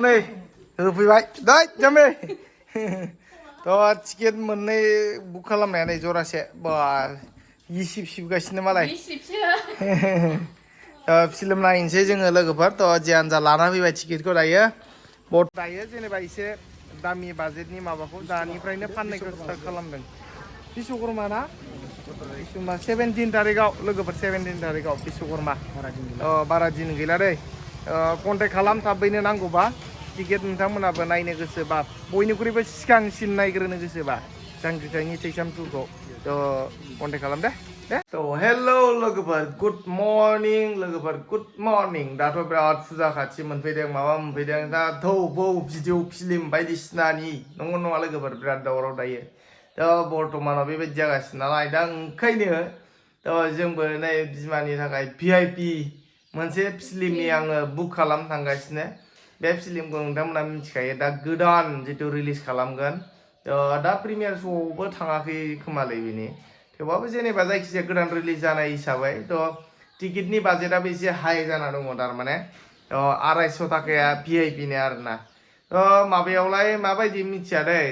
नै होफैबाय दै जाम्बे थ' टिकेट मोननै बुक खालामनाया नै जरासे बा सिबगासिनो मालाय फिल्म नायनोसै जोङो लोगोफोर थ' जियानो जा लाना फैबाय टिकेटखौ दायो जेनेबा एसे दामि बाजेटनि माबाखौ दानिफ्रायनो फाननायखौ स्टार्ट खालामदों बिश्वकर्मा ना बिश्वकर्मा 17 थारिखआव लोगोफोर 17 थारिखआव बिश्वकर्मा बारा दिन गैला दै कन्टेक्ट खालाम थाबैनो नांगौबा टिकेट नोंथांमोनाबो नायनो गोसोबा बयनिख्रुइबो सिगांसिन नायग्रोनो गोसोबा जांख्रिथायनि थैसाम 2खौ थ' कन्टेक्ट खालाम दे थ' हेलौ लोगोफोर गुड मर्निं लोगोफोर गुड मर्निं दाथ' बिराद फुजा खाथि मोनफैदों माबा मोनफैदों दा थौ बौ भिडिअ फिल्म बायदिसिनानि नंगौ नङा लोगोफोर बिराद दावराव दायो थ' बर्थमानाव बेबायदि जागासिनो नालाय दा ओंखायनो थ' जोंबो नै बिमानि थाखाय VIP मोनसे फिल्मनि आङो बुक खालाम थांगासिनो बे फिल्मखौ नोंथांमोना मिथिखायो दा गोदान जितु रिलिज खालामगोन दा प्रिमियार श'आवबो थाङाखै खोमालै बेनि थेवबाबो जेनेबा जायखिजाया गोदान रिलिज जानाय हिसाबै थ' टिकेटनि बाजेटआबो एसे हाई जाना दङ थारमाने 250 थाखाया VIP नि आरोना माबायावलाय माबायदि मिथिया दै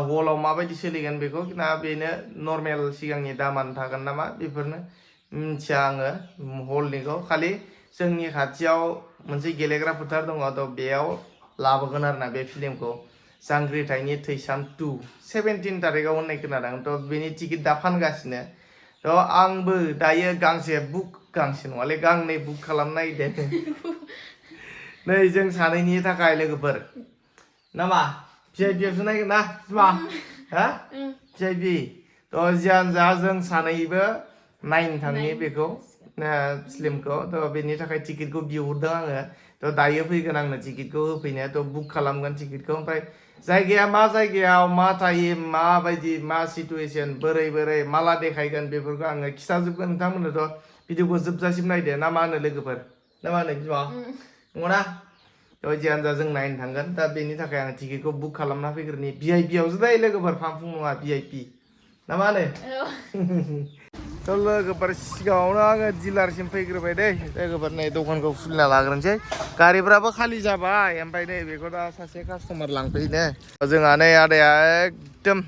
हलाव माबायदि सोलिगोन बेखौ ना बेनो नर्मेल सिगांनि दामानो थागोन नामा बेफोरनो मिथिया आङो हलनिखौ खालि जोंनि खाथियाव मोनसे गेलेग्रा फोथार दङ थ' बेयाव लाबोगोन आरोना बे फिल्मखौ जांख्रिथायनि थैसाम 2 17 थारिखआव होननाय खोनादों थ' बेनि टिकेट दा फानगासिनो थ' आंबो दायो गांसे नङालै गांनै बुक खालामनो नागिरदों नै जों सानैनि थाखाय लोगोफोर नामा VIP आवसो नायगोन ना बिमा हा VIP थ' जियानो जा जों सानैबो नायनो थांनि बेखौ फिल्मखौ थ' बेनि थाखाय टिकेटखौ बिहरदों आङो थ' दायो फैगोन आंनो टिकेटखौ होफैनाया थ' बुक खालामगोन टिकेटखौ ओमफ्राय जायगाया मा जायगायाव मा टाइम माबायदि मा सिटुएसन बोरै माला देखायगोन बेफोरखौ आङो खिथाजोबगोन नोंथांमोननोथ' भिडिअखौ जोबजासिम नायदो ना मा होनो लोगोफोर ना मा होनो बिमा नंगौना थ' जियानो जा जों नायनो थांगोन दा बेनि थाखाय आं टिकेटखौ बुक खालामना फैग्रोनि VIP आवसो दै लोगोफोर फांफुं नङा VIP ना मा होनो थ' लोगोफोर सिगाङावनो आङो डिलारसिम फैग्रोबाय दै लोगोफोर नै दखानखौ खुलिना लाग्रोनोसै गारिफ्राबो खालि जाबाय ओमफ्राय नै बेखौ दा सासे कास्टमार लांफैनो जोंहा नै आदाया एकदम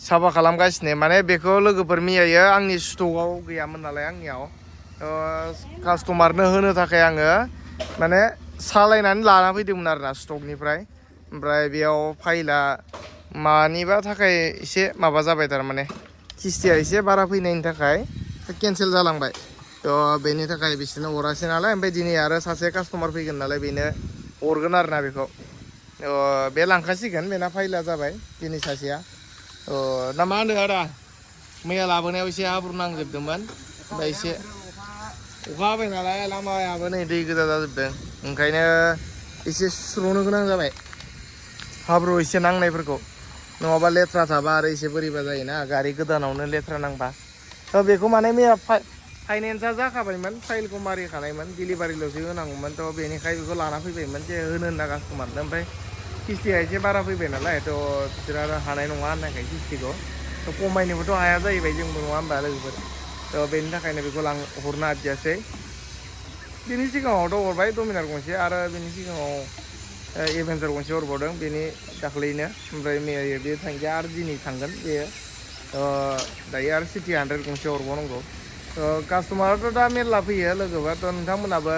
साफा खालामगासिनो माने बेखौ लोगोफोर मैयायो आंनि स्टकआव गैयामोन नालाय आंनियाव कास्टमारनो होनो थाखाय आङो माने सालायनानै लाना फैदोंमोन आरोना स्टकनिफ्राय ओमफ्राय बेयाव फाइला मानिबा थाखाय एसे माबा जाबाय थारमाने किस्तिया एसे बारा फैनायनि थाखाय केन्सेल जालांबाय थ' बेनि थाखाय बिसोरनो हरासै नालाय ओमफ्राय दिनै आरो सासे कास्टमार फैगोन नालाय बेनो हरगोन आरोना बेखौ बे लांखासिगोन बेना फाइला जाबाय दिनै सासेया ना मा होनो आदा मैया लाबोनायाव एसे हाब्रु नांजोबदोंमोन ओमफ्राय एसे अखा हाबाय नालाय लामायाबो नै दै गोजा जाजोबदों ओंखायनो एसे सुस्र'नो गोनां जाबाय हाब्रु एसे नांनायफोरखौ नङाबा लेथ्रा थाबा आरो एसे बोरैबा जायोना गारि गोदानावनो लेथ्रा नांबा थ' बेखौ माने मैया फाइनेन्सआ जाखाबायमोन फाइलखौ मारिखानायमोन डिलिभारिल'सो होनांगौमोन थ' बेनिखाय बेखौ लाना फैबायमोन जे होनो होनना कास्टमारनो ओमफ्राय किस्तिया एसे बारा फैबाय नालाय थ' बिसोर आरो हानाय नङा होननायखाय किस्तिखौ थ' खमायनोबोथ' हाया जाहैबाय जोंबो नङा होमबा लोगोफोर थ' बेनि थाखायनो बेखौ हरनो हादियासै बिनि सिगाङावथ' हरबाय डमिनार गंसे आरो बिनि सिगाङाव एभेन्जार गंसे हरबावदों बेनि दाख्लैनो ओमफ्राय मैया बे थांखिया आरो दिनै थांगोन बेयो दायो आरो सिटि 100 गंसे हरबावनांगौ कास्टमाराथ' दा मेरला फैयो लोगोफोर थ' नोंथांमोनाबो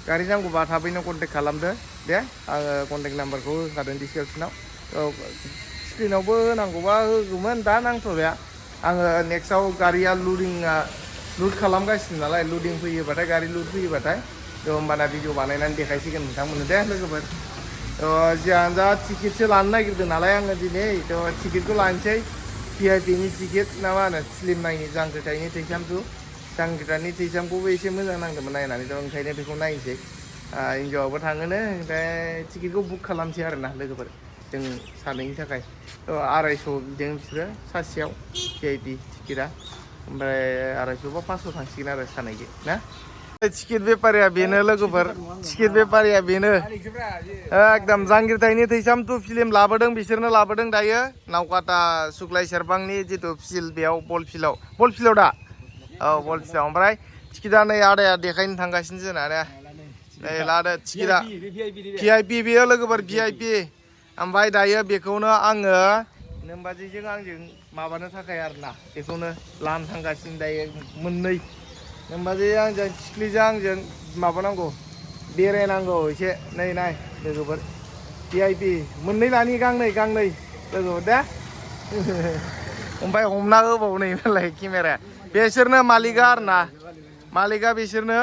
गारि नांगौबा थाबैनो कन्टेक्ट खालामदो दे आङो कन्टेक्ट नाम्बारखौ होखादों डिसक्रिपसनाव स्क्रिनावबो होनांगौबा होगौमोन दा नांथ'लाया आङो नेक्स्टआव गारिया लुड खालामगासिनो नालाय लुडिं फैयोबाथाय गारि लुड फैयोबाथाय थ' होमबाना भिडिअ बानायनानै देखायसिगोन नोंथांमोननो दे लोगोफोर जियानो जा टिकेटसो लानो नागिरदों नालाय आङो दिनै थ' टिकेटखौ लानोसै VIP नि टिकेट ना मा होनो फिल्म नायनि जांख्रिथायनि थैसाम 2 जांख्रिथायनि थैसामखौबो एसे मोजां नांदोंमोन नायनानै थ' ओंखायनो बेखौ नायनोसै हिन्जावाबो थाङोनो ओमफ्राय टिकेटखौ बुक खालामसै आरोना लोगोफोर जों सानैनि थाखाय थ' 250 बिदों बिसोरो सासेयाव VIP टिकेटआ ओमफ्राय 250 बा 500 थांसिगोन आरो सानैजों ना टिकेट बेफारिया बेनो लोगोफोर टिकेट बेफारिया बेनो एकदम जांख्रिथायनि थैसाम 2 फिल्म लाबोदों बिसोरनो लाबोदों दायो नावकाता सुक्लाय सेरफांनि जितु फिल्ड बेयाव बल फिल्डआव दा औ बल फिल्डआव ओमफ्राय टिकेटआ नै आदाया देखायनो थांगासिनो जोंना नै लादो टिकेटआ VIP बेयो लोगोफोर VIP ओमफ्राय दायो बेखौनो आङो नोमबाजैजों आंजों माबानो थाखाय आरोना बेखौनो लानो थांगासिनो दायो मोननै नोमबाजै आंजों थिख्लिजों आंजों माबानांगौ बेरायनांगौ एसे नै नाय लोगोफोर VIP मोननै लानि गांनै लोगोफोर दे ओमफ्राय हमना होबाव नै मालाय केमेराया बिसोरनो मालिका आरोना मालिका बिसोरनो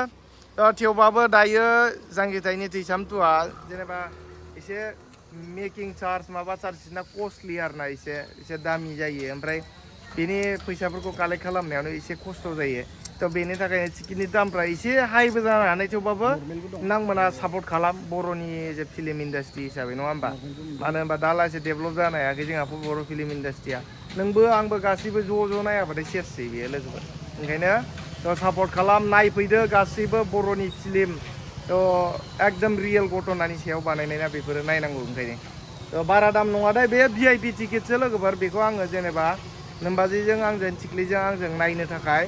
थेवबाबो दायो जांगिथायनि थैसामथुआ जेनेबा एसे मेकिं चार्ज माबा चार्ज बिसोरना कस्टलि आरोना एसे दामि जायो ओमफ्राय बेनि फैसाफोरखौ कालेक्ट खालामनायावनो एसे खस्थ' जायो थ' बेनि थाखायनो टिकेटनि दामफ्रा एसे हाइबो जानो हानाय थेवबाबो नोंथांमोना सापर्ट खालाम बर'नि जे फिल्म इन्डास्ट्रि हिसाबै नङा होमबा मानो होनबा दा लासै डेभेलप जानो हायाखै जोंहा बर' फिल्म इन्डास्ट्रिया नोंबो आंबो गासैबो ज' नायाबाथाय सेससै बेयो लोगोफोर ओंखायनो थ' सापर्ट खालाम नायफैदो गासैबो बर'नि फिल्म थ' एकदम रियेल घटनानि सायाव बानायनाय ना बेफोरो नायनांगौ ओंखायनो थ' बारा दाम नङा दे बे VIP टिकेटसो लोगोफोर बेखौ आङो जेनेबा नोमबाजैजों आंजों थिख्लिजों आंजों नायनो थाखाय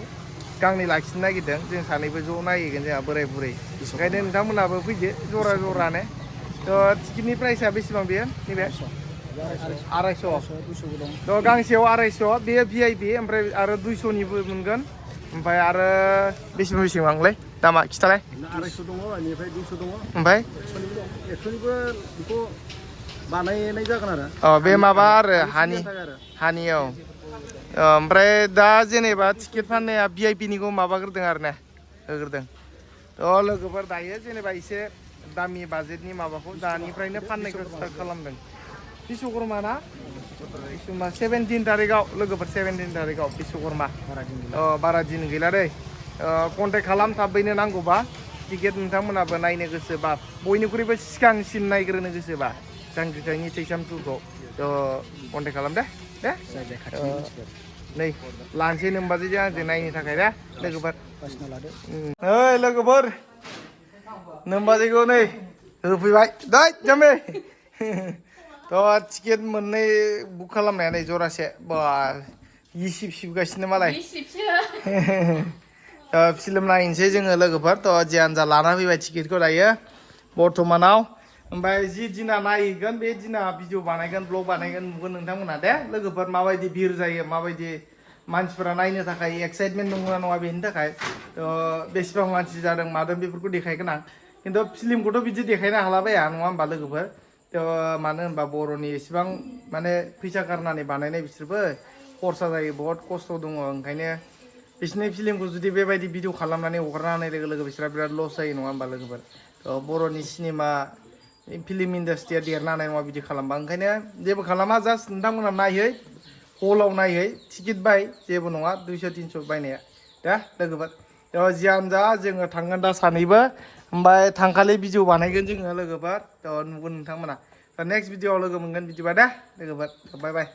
गांनै लाखिनो नागिरदों जों सानैबो ज' नायहैगोन जोंहा बोराय बुरै ओंखायनो नोंथांमोनहाबो फैदो जरानो थ' टिकेटनि प्राइसआ बेसेबां बेयो नैबे 250 थ' गांसेयाव 250 बेयो VIP ओमफ्राय आरो 200निबो मोनगोन ओमफ्राय आरो बेसेबांलाय दामा खिथालाय 250 दङ बेनिफ्राय 200 दङ ओमफ्राय 100निबो बेखौ बानायनाय जागोन आरो बे माबा आरो हानि औ ओमफ्राय दा जेनेबा टिकेट फाननाया VIPनिखौ माबाग्रोदों आरो ना होग्रोदों थ' लोगोफोर दायो जेनेबा एसे दामि बाजेटनि माबाखौ दानिफ्रायनो फाननायखौ स्टार्ट खालामदों बिश्वकर्मा ना 17 थारिखआव लोगोफोर 17 थारिखआव बिश्वकर्मा बारा दिन गैला दै कन्टेक्ट खालाम थाबैनो नांगौबा टिकेट नोंथांमोनाबो नायनो गोसोबा बयनिख्रुइबो सिगांसिन नायग्रोनो गोसोबा जांगिथायनि थैसामथुखौ थ' कन्टेक्ट खालाम दे नै लानोसै नोमबाजैजों आंजों नायनो थाखाय दे लोगोफोर ओइ लोगोफोर नोमबाजैखौ नै होफैबाय दै जाम्बि थ' टिकेट मोननै बुक खालामनाया नै जरासे बा सिबगासिनो मालाय फिल्म नायनोसै जोङो लोगोफोर थ' जियानो जा लाना फैबाय टिकेटखौ दायो बर्थमानाव ओमफ्राय जि दिना नायहैगोन बे दिना भिडिअ बानायगोन ब्लग बानायगोन नुगोन नोंथांमोना दे लोगोफोर माबायदि भिर जायो माबायदि मानसिफोरा नायनो थाखाय एक्साइटमेन्ट नंगौना नङा बेनि थाखाय थ' बेसेबां मानसि जादों मादों बेफोरखौ देखायगोन आं खिन्थु फिल्मखौथ' बिदि देखायनो हालाबाया नङा होमबा लोगोफोर थ' मानो होनबा बर'नि इसेबां माने फैसा गारनानै बानायनाय बिसोरबो खरसा जायो बहुत खस्थ' दङ ओंखायनो बिसोरनि फिल्मखौ जुदि बेबायदि भिडिअ खालामनानै हगारना होनाय लोगो लोगो बिसोरहा बिराद लस जायो नङा होमबा लोगोफोर थ' बर'नि सिनेमा फिल्म इन्डास्ट्रिया देरनो हानाय नङा बिदि खालामबा ओंखायनो जेबो खालामा जास्ट नोंथांमोना नायहै हलाव नायहै टिकेट बाय जेबो नङा 200-300 बायनाया दे लोगोफोर थ' जियानो जा जोङो थांगोन दा सानैबो ओमफ्राय थांखालि भिडिअ बानायगोन जोङो लोगोफोर थ' नुगोन नोंथांमोना नेक्स्ट भिडिअआव लोगो मोनगोन बिदिबा दे लोगोफोर बाय बाय